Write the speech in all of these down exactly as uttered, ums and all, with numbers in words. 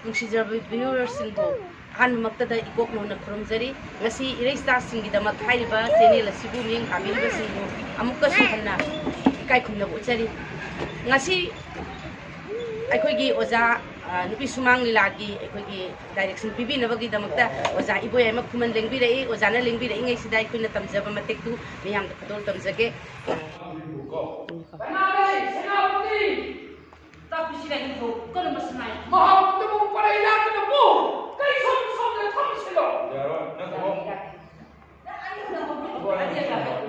ꯅꯨꯡꯁꯤꯖꯔꯕ ꯚ꯭ꯌꯨꯋꯔꯁꯤꯡꯕꯨ ꯑꯍꯥꯟꯕꯃꯛꯇꯗ ꯏꯀꯣꯛ ꯅꯧꯅ ꯈꯨꯔꯨꯝꯖꯔꯤ꯫ ꯉꯁꯤ ꯏꯔꯩꯆꯥꯁꯤꯡꯒꯤꯗꯃꯛ ꯍꯥꯏꯔꯤꯕ ꯆꯦꯅꯦꯜ ꯑꯁꯤꯕꯨ ꯃꯤꯠꯌꯦꯡ ꯊꯥꯕꯤꯔꯤꯕꯁꯤꯡꯕꯨ ꯑꯃꯨꯛꯀꯁꯨ ꯍꯟꯅ ꯏꯀꯥꯏ ꯈꯨꯝꯅꯕ ꯎꯠꯆꯔꯤ꯫ ꯉꯁꯤ ꯑꯩꯈꯣꯏꯒꯤ ꯑꯣꯖꯥ, ꯑ, ꯅꯨꯄꯤ ꯁꯨꯃꯥꯡ ꯂꯤꯂꯥꯒꯤ ꯑꯩꯈꯣꯏꯒꯤ ꯗꯥꯏꯔꯦꯛꯁꯟ ꯄꯤꯕꯤꯅꯕꯒꯤꯗꯃꯛꯇ ꯑꯣꯖꯥ ꯏꯕꯣꯌꯥꯏꯃ ꯈꯨꯃꯟ ꯂꯦꯡꯕꯤꯔꯛꯏ꯫ ꯑꯣꯖꯥꯅ ꯂꯦꯡꯕꯤꯔꯛꯏꯉꯩꯁꯤꯗ ꯑꯩꯈꯣꯏꯅ ꯇꯝꯖꯕ ꯃꯇꯦꯛꯇꯨ ꯃꯤꯌꯥꯝꯗ ꯈꯨꯗꯣꯜ ꯇꯝꯖꯒꯦ꯫ ꯀꯅꯥꯅ ꯁꯦꯅꯥꯄꯇꯤ? ꯇꯥꯛꯄꯤꯁꯤꯔ ꯅꯤꯡꯊꯧ ꯀꯔꯝꯕ ꯁꯅꯥꯏ? ꯃꯍꯥꯛ ꯑꯗꯨꯕꯨ ꯄꯔꯩ ꯂꯥꯛꯀꯅꯨꯀꯣ꯫ ꯀꯔꯤ ꯁꯣꯝ ꯁꯣꯝꯗ ꯊꯝꯁꯤꯂꯣ? ꯌꯥꯔꯣꯏ, ꯅꯪ ꯊꯣꯛꯑꯣ꯫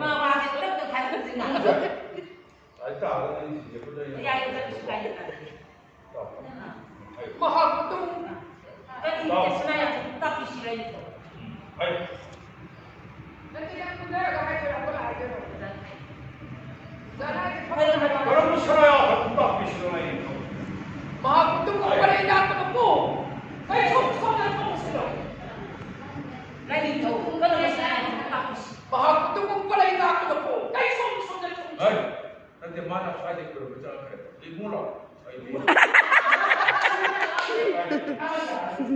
ꯃꯥ ꯋꯥꯁꯦ ꯇꯞꯅ ꯈꯥꯏꯍꯟꯁꯤ ꯉꯥꯡꯖꯧ꯫ ꯂꯥꯏꯔꯤꯛ ꯇꯥꯛꯑꯒ ꯅꯪ ꯁꯤꯖꯦ ꯈꯨꯠꯇ ꯌꯦꯡꯉꯣ꯫ ꯌꯥꯏꯌꯦ, ꯆꯠꯂꯁꯤ ꯀꯥꯏꯗꯦ꯫ ꯃꯍꯥꯛ ꯑꯗꯨꯝ ꯀꯔꯤ ꯁꯅꯥ ꯌꯥꯝ ꯇꯥꯛꯄꯤꯁꯤꯔ ꯅꯤꯡꯊꯧ? ꯍꯥꯏ꯫ ꯅꯠꯇꯦ, ꯅꯪ ꯀꯨꯝꯊꯔꯒ ꯍꯥꯏꯗꯣꯏꯔꯥ? ꯑꯩꯈꯣꯏ ꯍꯥꯏꯗꯣꯏꯔꯣ? ꯀꯔꯝꯕ ꯁꯅꯥ ꯌꯥꯎꯕ ꯇꯥꯛꯄꯤꯁꯤꯅꯣ ꯑꯩ? ꯃꯍꯥꯛꯄꯨ ꯇꯨꯝꯕ ꯄꯔꯦꯡ ꯂꯥꯛꯀꯅꯨꯀꯣ꯫ ꯀꯩ ꯁꯣꯝ ꯁꯣꯝꯗ ꯊꯣꯡꯁꯤꯂꯣ? ꯂꯥꯏꯅꯤꯡꯊꯧ ꯀꯔꯝꯕ ꯁꯅꯥ ꯌꯥꯎꯕ ꯇꯥꯛꯄꯤꯁꯤ? ꯃꯍꯥꯛꯄꯨ ꯇꯨꯝꯕ ꯄꯔꯦꯡ ꯂꯥꯛꯀꯅꯨꯀꯣ꯫ ꯀꯩ ꯁꯣꯝ ꯁꯣꯝꯗ ꯊꯣꯡꯁꯤꯂꯣ? ꯍꯩ! ꯅꯠꯇꯦ, ꯃꯥꯅ ꯁ꯭ꯋꯥꯏꯗ ꯀꯣꯏꯔꯨꯕ ꯆꯠꯈ꯭ꯔꯦ꯫ ꯂꯤꯃꯨ ꯂꯥꯎ꯫ ꯑꯩ ꯂꯤꯃꯨ꯫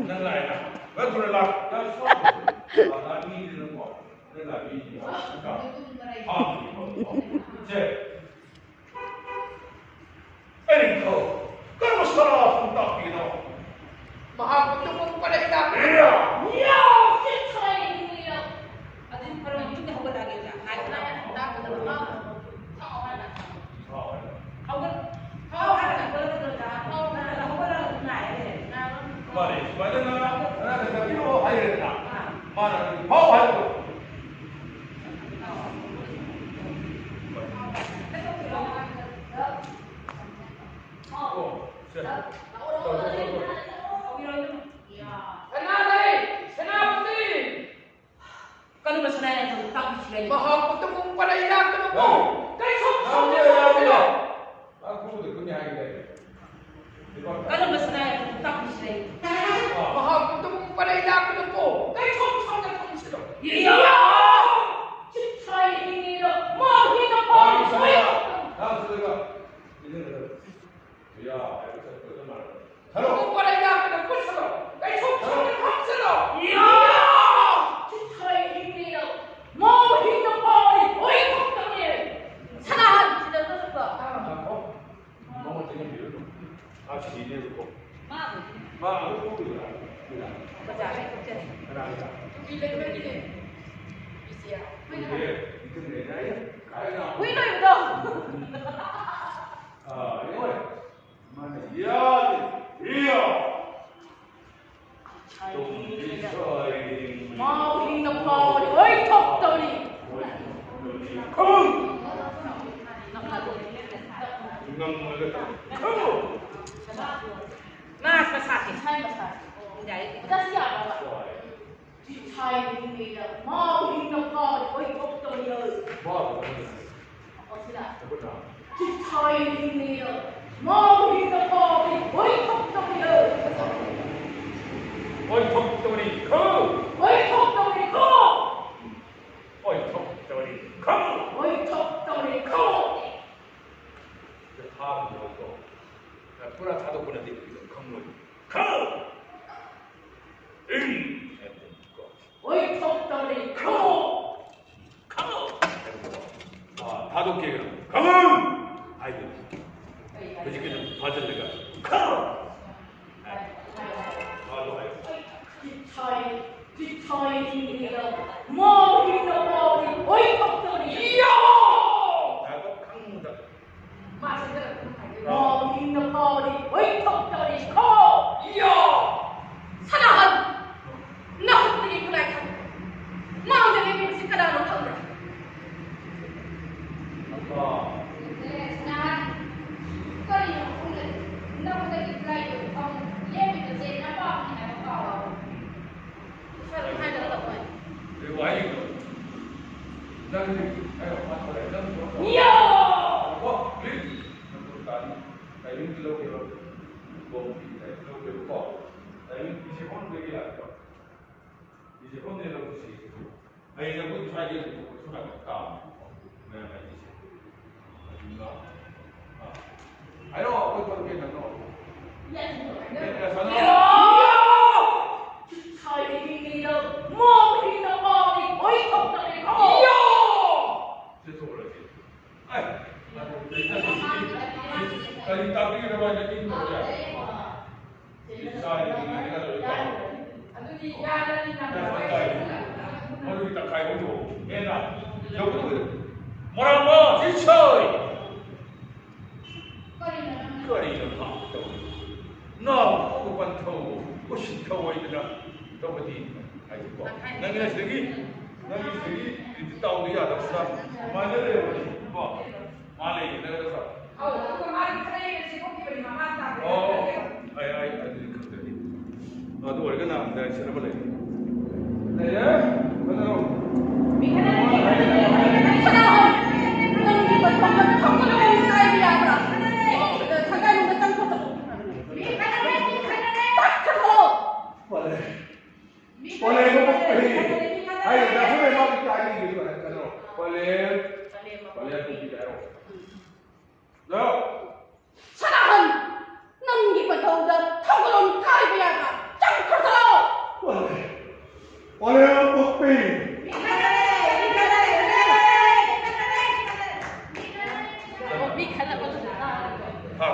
ꯅꯪ ꯂꯥꯛꯑꯦꯅ? ꯅꯪ ꯊꯨꯅ ꯂꯥꯛ꯫ ꯅꯪ ꯁꯣꯝ꯫ ꯑꯥ, ꯅꯪ ꯃꯤꯅꯤꯅꯀꯣ꯫ ꯅꯪ ꯂꯥꯛ ꯃꯤꯅꯤ꯫ ꯐꯥꯝꯅꯤꯀꯣ꯫ ꯁꯦ꯫ ꯑꯩ ꯅꯤꯡꯊꯧ꯫ ꯀꯔꯝꯕ ꯁꯅꯥ ꯊꯣꯡ ꯇꯥꯛꯄꯤꯒꯗꯕ? ꯃꯍꯥꯛꯄꯨ ꯇꯨꯝꯕ ꯄꯔꯦꯡ ꯂꯥꯛꯀꯅꯨ꯫ ꯌꯥ! ꯌꯥ! ꯁꯤ ꯁꯣꯏ ꯍꯤꯡꯉꯤꯌꯣ꯫ ꯑꯗꯨꯗꯤ ꯐꯔꯦ, ꯌꯨꯝꯗ ꯍꯧꯒꯠꯂꯛꯑꯒꯦ, ꯍꯥꯏꯗꯅ꯫ ꯊꯥꯎ ꯍꯥꯏꯅ꯫ ꯊꯥꯎ ꯍꯥꯏꯅ꯫ ꯍꯧꯒꯠ-, ꯊꯥꯎ ꯍꯥꯏꯅ ꯍꯧꯒꯠꯂꯛꯀꯗꯧꯗ, ꯊꯥꯎ ꯍꯥꯏꯅ ꯍꯧꯒꯠꯂꯒ ꯑꯗꯨꯝ ꯉꯥꯏꯔꯦ꯫ ꯃꯥꯅꯦ, ꯁꯨꯃꯥꯏꯅ ꯅꯪ ꯉꯔꯥꯡ ꯆꯠꯄꯤꯔꯛꯑꯣ ꯍꯥꯏꯔꯦꯗꯅ꯫ ꯑꯥ꯫ ꯃꯥꯅ ꯑꯗꯨꯝ ꯊꯥꯎ ꯍꯥꯏꯕꯗꯣ꯫ ꯑꯣ, ꯁꯦ꯫ ꯇꯧ, ꯇꯧ, ꯇꯧ, ꯇꯧ꯫ ꯀꯅꯥ ꯂꯩ? ꯁꯦꯅꯥꯄꯇꯤ! ꯀꯔꯝꯕ ꯁꯅꯥ ꯌꯥꯝꯊꯪ ꯇꯥꯛꯄꯤꯁꯤ ꯂꯩ? ꯃꯍꯥꯛꯄꯨ ꯇꯨꯝꯕ ꯄꯔꯩ ꯂꯥꯛꯀꯅꯨꯀꯣ꯫ ꯀꯩ ꯁꯣꯝ ꯁꯣꯝꯗ ꯊꯣꯡꯁꯤꯂꯣ? ꯀꯔꯝꯕ ꯁꯅꯥ ꯌꯥꯝꯊꯪ ꯇꯥꯛꯄꯤꯁꯤ ꯂꯩ? ꯃꯍꯥꯛꯄꯨ ꯇꯨꯝꯕ ꯄꯔꯩ ꯂꯥꯛꯀꯅꯨꯀꯣ꯫ ꯀꯩ ꯁꯣꯝ ꯁꯣꯝꯗ ꯊꯣꯡꯁꯤꯂꯣ? ꯌꯥ! ꯆꯤꯠ ꯁꯥꯏ ꯏꯪꯉꯤꯗꯣ꯫ ꯃꯥ ꯍꯨꯏꯅ ꯄꯥꯝꯃꯤ ꯁꯣꯏ꯫ ꯌꯥ, ꯍꯥꯏꯕ ꯆꯠꯄꯒ ꯆꯞ ꯃꯥꯟꯅꯕ꯫ ꯍꯜꯂꯣ꯫ ꯇꯨꯝꯕ ꯄꯔꯩ ꯂꯥꯛꯀꯅꯨꯀꯣ꯫ ꯃꯥ ꯑꯗꯨꯝ ꯎꯗꯣꯏꯔꯥ? ꯎꯗꯣꯏꯔꯥ? ꯕꯖꯥꯔꯗ ꯊꯣꯛꯆꯅꯤ꯫ ꯀꯅꯥꯒꯤꯗ? ꯅꯨꯄꯤ ꯂꯩꯕꯒꯤꯅꯦ꯫ ꯕꯤꯖꯤꯌꯥ꯫ ꯎꯗꯦ꯫ ꯏꯊꯟꯗ ꯂꯩꯅ ꯑꯩꯅ ꯀꯥꯏꯅ ꯍꯨꯏ ꯂꯣꯏꯕꯗꯣ꯫ ꯑꯥ, ꯂꯣꯏ꯫ ꯃꯥꯅ ꯌꯥꯗꯦ꯫ ꯏꯌꯥ꯫ ꯇꯨꯝꯕꯤ ꯁꯣꯏꯔꯤꯡ꯫ ꯃꯥꯕꯨ ꯍꯤꯡꯅ ꯐꯥꯎꯕꯗꯤ ꯑꯣꯏꯊꯣꯛꯇꯕꯅꯤ꯫ ꯈꯨꯝ꯫ ꯉꯝꯃꯒ ꯈꯨꯝ꯫ ꯃꯥꯁ ꯃꯁꯥꯁꯦ, ꯁꯥꯏ ꯃꯁꯥꯁꯦ꯫ ꯏꯟꯗꯥꯏꯔꯦꯛ ꯀꯁꯤ ꯌꯥꯕ꯭ꯔꯕ? ꯆꯤꯊꯥꯏ ꯍꯤꯡꯂꯤꯗ ꯃꯥꯕꯨ ꯍꯤꯡꯅ ꯐꯥꯎꯕꯗꯤ ꯑꯣꯏꯊꯣꯛꯇꯕꯅꯤ꯫ ꯃꯥꯕꯨ ꯍꯤꯡꯅ꯫ ꯑꯣ, ꯁꯤꯗ꯫ ꯑꯩꯈꯣꯏꯅ꯫ ꯆꯤꯊꯥꯏ ꯍꯤꯡꯂꯤꯗ ꯃꯥꯕꯨ ꯍꯤꯡꯅ ꯐꯥꯎꯕꯗꯤ ꯑꯣꯏꯊꯣꯛꯇꯕꯅꯤ꯫ ꯑꯣꯏꯊꯣꯛꯇꯕꯅꯤ ꯈꯣ꯫ ꯑꯣꯏꯊꯣꯛꯇꯕꯅꯤ ꯈꯣ꯫ ꯑꯣꯏꯊꯣꯛꯇꯕꯅꯤ ꯈꯣ꯫ ꯑꯣꯏꯊꯣꯛꯇꯕꯅꯤ ꯈꯣ꯫ ꯊꯥꯕꯗꯣ꯫ ꯄꯨꯔꯥ ꯊꯥꯗꯣꯛꯄ ꯅꯠꯇꯦ, ꯈꯪꯂꯣꯏ꯫ ꯈꯣ꯫ ꯏꯪ ꯍꯥꯏꯕꯗꯣ ꯀꯣ꯫ ꯑꯣꯏꯊꯣꯛꯇꯕꯅꯤ ꯈꯣ꯫ ꯈꯣ ꯍꯥꯏꯕꯗꯣ꯫ ꯑꯥ, ꯊꯥꯗꯣꯛꯀꯦ ꯀꯩꯅꯣ꯫ ꯈꯪꯉꯨ ꯍꯥꯏꯗꯣ꯫ ꯍꯧꯖꯤꯛꯀꯤꯗꯣ ꯐꯥꯖꯤꯜꯂꯒ ꯈꯣ꯫ ꯍꯥꯏ꯫ ꯐꯥꯗꯣ ꯍꯥꯏ꯫ ꯆꯤꯊꯥꯏ, ꯆꯤꯊꯥꯏ ꯍꯤꯡꯂꯤꯗ ꯃꯥꯕꯨ ꯍꯤꯡꯅ ꯐꯥꯎꯕꯗꯤ ꯑꯣꯏꯊꯣꯛꯇꯕꯅꯤ꯫ ꯌꯥ! ꯉꯥꯏꯈꯣ, ꯈꯪꯉꯨꯗ꯫ ꯃꯥꯁꯦ ꯈꯔ ꯑꯗꯨꯝ ꯍꯥꯏꯗꯣꯏꯅꯦ꯫ ꯃꯥꯕꯨ ꯍꯤꯡꯅ ꯐꯥꯎꯕꯗꯤ ꯑꯣꯏꯊꯣꯛꯇꯕꯅꯤ ꯈꯣ꯫ ꯌꯥ! ꯁꯅꯥꯍꯟ! ꯅꯍꯨꯠꯇꯒꯤ ꯈꯨꯠꯂꯥꯏ ꯈꯟ-, ꯃꯥꯡꯗ ꯂꯦꯞꯄꯤꯕꯁꯤ ꯀꯅꯥꯅꯣ ꯈꯪꯕ꯭ꯔꯥ? ꯑꯄꯥ꯫ ꯁꯅꯥꯍꯟ! ꯀꯔꯤꯅꯣ ꯈꯪꯗꯦ, ꯅꯍꯨꯠꯇꯒꯤ ꯈꯨꯠꯂꯥꯏ ꯈꯟ-, ꯂꯦꯞꯄꯤꯕꯁꯦ ꯅꯄꯥꯝꯅꯤ ꯍꯥꯏꯕ ꯄꯥꯎ ꯂꯧ꯫ ꯏꯁꯥꯗ ꯍꯥꯏꯗꯅ ꯇꯧꯕ꯫ ꯑꯦ, ꯋꯥꯍꯩꯗꯣ꯫ ꯅꯪꯗꯤ, ꯑꯩ ꯋꯥꯈꯜ ꯊꯣꯛꯂꯛꯑꯦ꯫ ꯅꯪ ꯊꯣꯛꯂꯛꯑꯣ꯫ ꯌꯥ! ꯀꯣ, please꯫ ꯅꯪ ꯊꯣꯛꯂꯛꯑꯣ꯫ ꯇꯥꯏꯃꯤꯡ ꯂꯧꯒꯦꯕ꯫ ꯕꯣꯝꯒꯤ ꯇꯥꯏꯃꯤꯡ ꯂꯧꯒꯦꯕꯀꯣ꯫ ꯇꯥꯏꯃꯤꯡ ꯕꯤꯁꯦ ꯐꯣꯟꯗꯒꯤ ꯂꯥꯛꯄ꯫ ꯕꯤꯁꯦ ꯐꯣꯟꯗꯒꯤ ꯂꯧꯁꯤ꯫ ꯍꯌꯦꯡ ꯑꯩꯈꯣꯏ ꯁ꯭ꯋꯥꯏꯗꯒꯤ ꯑꯗꯨꯝ ꯁꯣꯝ ꯅꯥꯀꯟ ꯇꯥꯕꯅꯦꯕꯀꯣ꯫ ꯃꯌꯥꯝ ꯍꯥꯏꯗꯣꯏꯁꯦ꯫ ꯑꯗꯨꯅ, ꯑꯥ꯫ ꯍꯥꯏꯔꯛꯑꯣ, ꯑꯩꯈꯣꯏ ꯊꯣꯛꯂꯛꯀꯦ, ꯅꯪ ꯊꯣꯛꯂꯛꯑꯣ꯫ ꯌꯥ! ꯌꯥ! ꯌꯥ! ꯌꯥ! ꯌꯥ! ꯆꯤꯊꯥꯏ ꯍꯤꯡꯂꯤꯗ ꯃꯥꯕꯨ ꯍꯤꯡꯅ ꯐꯥꯎꯕꯗꯤ ꯑꯣꯏꯊꯣꯛꯇꯕꯅꯤ ꯈꯣ꯫ ꯌꯥ! ꯁꯤ ꯊꯣꯛꯂꯛꯀꯦ꯫ ꯑꯦ! ꯀꯔꯤ ꯇꯥꯛꯄꯤꯒꯗꯕ ꯍꯥꯏꯅ ꯏꯪ ꯇꯧꯕ ꯌꯥꯏ? ꯑꯗꯨꯗꯤ ꯌꯥꯔꯅꯤ, ꯅꯪ ꯃꯗꯨꯒꯤ ꯇꯪꯈꯥꯏ ꯍꯧꯗꯣꯛꯑꯣ꯫ ꯍꯦꯟꯅ ꯌꯧꯒꯗꯧꯕꯗ ꯃꯔꯝ ꯑꯃ ꯁꯤ ꯁꯣꯏ꯫ ꯀꯔꯤꯅꯣ ꯅꯪ? ꯀꯔꯤꯅꯣ ꯅꯪ ꯇꯧꯔꯤꯗꯣ? ꯅꯥꯎ ꯀꯣꯛ ꯄꯟ ꯊꯧ, ꯎꯁꯤꯠ ꯊꯧꯑꯣꯏꯗꯅ ꯇꯧꯕꯗꯤ ꯍꯥꯏꯗꯤꯀꯣ꯫ ꯅꯪꯒꯤꯅ ꯁꯤꯗꯒꯤ, ꯅꯪꯒꯤ ꯁꯤꯗꯒꯤ ꯔꯤꯄꯤꯠ ꯇꯧꯕ ꯌꯥꯗꯕꯁꯤꯅ ꯁꯨꯃꯥꯏꯅ ꯂꯩꯔꯕꯅꯤ ꯀꯣ꯫ ꯃꯥ ꯂꯩꯒꯗꯕ ꯅꯠꯇ꯭ꯔꯣ? ꯑꯧ, ꯑꯗꯨꯒ ꯃꯥꯒꯤ ꯈꯔ ꯍꯦꯟꯅ ꯆꯦꯟꯊꯣꯛꯈꯤꯕꯅꯤ ꯃꯃꯥꯡ ꯇꯥꯕꯗ꯫ ꯑꯣ, ꯑꯩ, ꯑꯩ ꯑꯗꯨꯗꯤ ꯈꯪꯖꯗꯦ꯫ ꯑꯗꯨ ꯑꯣꯏꯔꯒꯅ ꯗꯥꯏꯔꯦꯛꯁꯟ ꯑꯃ ꯂꯩ꯫ ꯂꯩꯔꯦ? ꯐꯖꯔꯣ? ꯃꯤ ꯈꯠꯅꯔꯦ, ꯃꯤ ꯈꯠꯅꯔꯦ, ꯃꯤ ꯈꯠꯅꯔꯦ, ꯁꯅꯥꯍꯟ! ꯅꯪꯒꯤ ꯃꯇꯝꯗ ꯊꯣꯛꯀꯅꯨ ꯍꯥꯏꯅ ꯍꯥꯏꯕ ꯌꯥꯗ꯭ꯔꯥ? ꯊꯪꯒꯥꯏꯔꯣꯝꯗ ꯆꯪꯈꯣ ꯆꯠꯂꯣ꯫ ꯃꯤ ꯈꯠꯅꯔꯦ, ꯃꯤ ꯈꯠꯅꯔꯦ! ꯆꯠꯈ꯭ꯔꯣ! ꯐꯔꯦ꯫ ꯄꯣꯂꯦꯝ ꯑꯃ ꯄꯣꯛꯄ ꯍꯦꯛ ꯍꯥꯏꯔꯤꯕ ꯑꯩꯈꯣꯏꯅ ꯃꯥꯒꯤ ꯇꯥꯏꯃꯤꯡꯗꯨ ꯍꯥꯏꯔꯣ꯫ ꯄꯣꯂꯦꯝ, ꯄꯣꯂꯦꯝ ꯄꯣꯛꯄꯤꯗ ꯍꯥꯏꯔꯣ꯫ ꯂꯥꯎ꯫ ꯁꯅꯥꯍꯟ! ꯅꯪꯒꯤ ꯃꯇꯧꯗ ꯊꯧꯒꯜꯂꯣꯟ ꯀꯥꯏꯕ ꯌꯥꯕ ꯆꯪꯈ꯭ꯔꯣ! ꯄꯣꯂꯦꯝ, ꯄꯣꯂꯦꯝ ꯑꯃ ꯄꯣꯛꯄꯤ꯫ ꯃꯤ ꯈꯠꯅꯕꯗꯨ ꯍꯥ,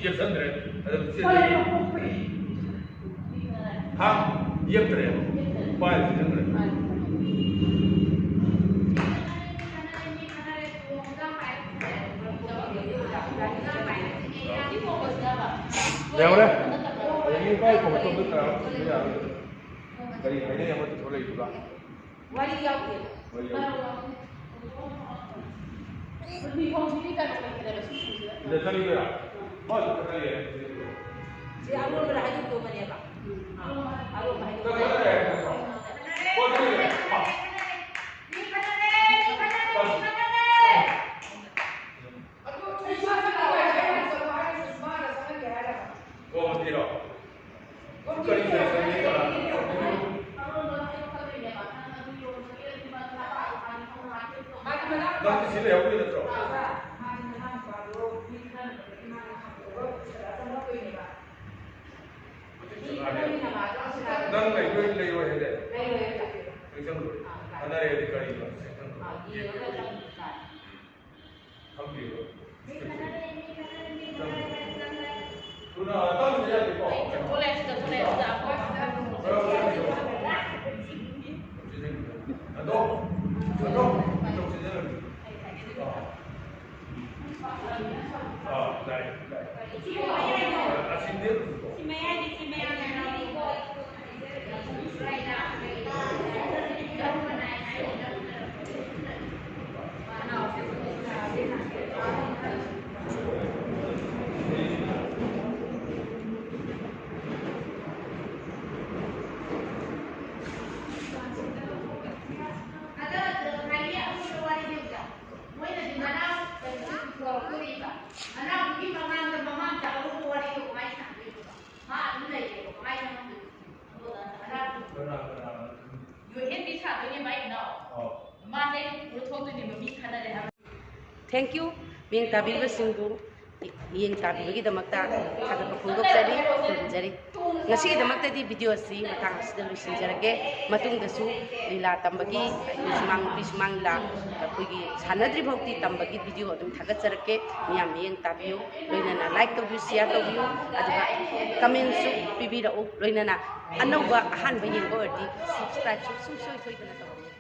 ꯌꯦꯞꯁꯟꯗ꯭ꯔꯦ꯫ ꯑꯗꯨꯝ ꯆꯦꯟ-, ꯄꯣꯂꯦꯝ ꯑꯃ ꯄꯣꯛꯄꯤ꯫ ꯍꯥ? ꯌꯦꯞꯇ꯭ꯔꯦ? ꯄꯥꯏ ꯆꯤꯡꯁꯤꯟꯈ꯭ꯔꯦ꯫ ꯂꯩꯍꯧꯔꯦ꯫ ꯑꯗꯒꯤ ꯄꯥꯏ ꯈꯣꯡ ꯆꯣꯝꯗ ꯇꯥꯔꯒ ꯊꯤꯟꯕ ꯌꯥꯔꯣꯏ꯫ ꯀꯔꯤ ꯍꯥꯏꯅꯩ ꯑꯃꯗꯨꯁꯨ ꯂꯩꯕ꯭ꯔꯥ? ꯋꯥꯔꯤ ꯌꯥꯎꯗꯦ꯫ ꯋꯥꯔꯤ ꯌꯥꯎꯗꯦ꯫ ꯃꯤꯈꯣꯡꯁꯤꯗꯤ ꯀꯩꯅꯣ ꯂꯩꯇ꯭ꯔꯦꯕ, ꯁꯤ ꯁꯤꯡꯁꯤꯗ꯫ ꯁꯤꯗ ꯆꯪꯉꯤꯗꯣꯏꯔꯥ? ꯃꯥꯁꯨ ꯈꯠꯅꯔꯤ ꯍꯥꯏ꯫ ꯁꯤ ꯑꯔꯣꯟꯕꯗ ꯍꯥꯏꯗꯣꯛꯇꯧꯕꯅꯦꯕ꯫ ꯑꯥ, ꯑꯔꯣꯟꯕ ꯍꯥꯏꯗꯣꯛꯇꯧꯕꯅꯦ꯫ ꯈꯠꯅꯔꯤ ꯍꯥꯏ ꯅꯠꯇ꯭ꯔꯣ? ꯄꯣꯠ ꯆꯩ ꯂꯩꯔꯦ꯫ ꯃꯤ ꯈꯠꯅꯔꯦ, ꯃꯤ ꯈꯠꯅꯔꯦ, ꯃꯤ ꯈꯠꯅꯔꯦ꯫ ꯑꯗꯨ ꯁꯨꯃꯥꯏꯅ ꯇꯧꯔꯦ ꯍꯥꯏꯔꯒ ꯆꯠꯂꯣ ꯍꯥꯏꯔꯁꯨ ꯁꯨꯃꯥꯏꯅ ꯆꯪꯍꯟꯒꯦ ꯍꯥꯏꯔꯒ꯫ ꯀꯣꯃꯇꯤꯔꯣ? ꯀꯔꯤ ꯂꯩꯔꯒꯦ? ꯅꯪꯗꯤ ꯁꯤ ꯂꯩꯍꯧꯔꯤ ꯅꯠꯇ꯭ꯔꯣ? ꯅꯪ ꯂꯩꯔꯣꯏ, ꯂꯩꯔꯣꯏ ꯍꯥꯏꯗꯥꯏ? ꯂꯩꯔꯣꯏ꯫ ꯂꯩꯁꯜꯂꯣꯏ꯫ ꯈꯠꯅꯔꯦꯗꯤ ꯀꯔꯤꯅꯣ? ꯈꯪꯗꯦꯕ꯫ ꯊꯨꯅ ꯇꯧꯗ ꯌꯥꯗꯦꯀꯣ꯫ ꯑꯩ ꯀꯣꯂꯦꯖꯇ Thank you. ꯃꯤꯠꯌꯦꯡ ꯇꯥꯕꯤꯔꯤꯕꯁꯤꯡꯕꯨ ꯃꯤꯠꯌꯦꯡ ꯇꯥꯕꯤꯕꯒꯤꯗꯃꯛꯇ ꯊꯥꯒꯠꯄ ꯐꯣꯡꯗꯣꯛꯆꯔꯤ, ꯈꯨꯔꯨꯝꯖꯔꯤ꯫ ꯉꯁꯤꯒꯤꯗꯃꯛꯇꯗꯤ ꯚꯤꯗꯤꯑꯣ ꯑꯁꯤ ꯃꯇꯥꯡ ꯑꯁꯤꯗ ꯂꯣꯏꯁꯤꯟꯖꯔꯒꯦ꯫ ꯃꯇꯨꯡꯗꯁꯨ ꯂꯤꯂꯥ ꯇꯝꯕꯒꯤ, ꯁꯨꯃꯥꯡ, ꯅꯨꯄꯤ ꯁꯨꯃꯥꯡ ꯂꯤꯂꯥ ꯑꯩꯈꯣꯏꯒꯤ ꯁꯥꯟꯅꯗ꯭ꯔꯤ ꯐꯥꯎꯗꯤ ꯇꯝꯕꯒꯤ ꯚꯤꯗꯤꯑꯣ ꯑꯗꯨꯝ ꯊꯥꯒꯠꯆꯔꯛꯀꯦ꯫ ꯃꯤꯌꯥꯝ ꯃꯤꯠꯌꯦꯡ ꯇꯥꯕꯤꯌꯨ, ꯂꯣꯏꯅꯅ like ꯇꯧꯕꯤꯌꯨ, share ꯇꯧꯕꯤꯌꯨ, ꯑꯗꯨꯒ commentꯁꯨ ꯄꯤꯕꯤꯔꯛꯎ, ꯂꯣꯏꯅꯅ ꯑꯅꯧꯕ ꯑꯍꯥꯟꯕ ꯌꯦꯡꯕ ꯑꯣꯏꯔꯗꯤ subscribeꯁꯨ ꯁꯨꯡꯁꯣꯏ ꯁꯣꯏꯗꯅ ꯇꯧꯕꯤꯌꯨ꯫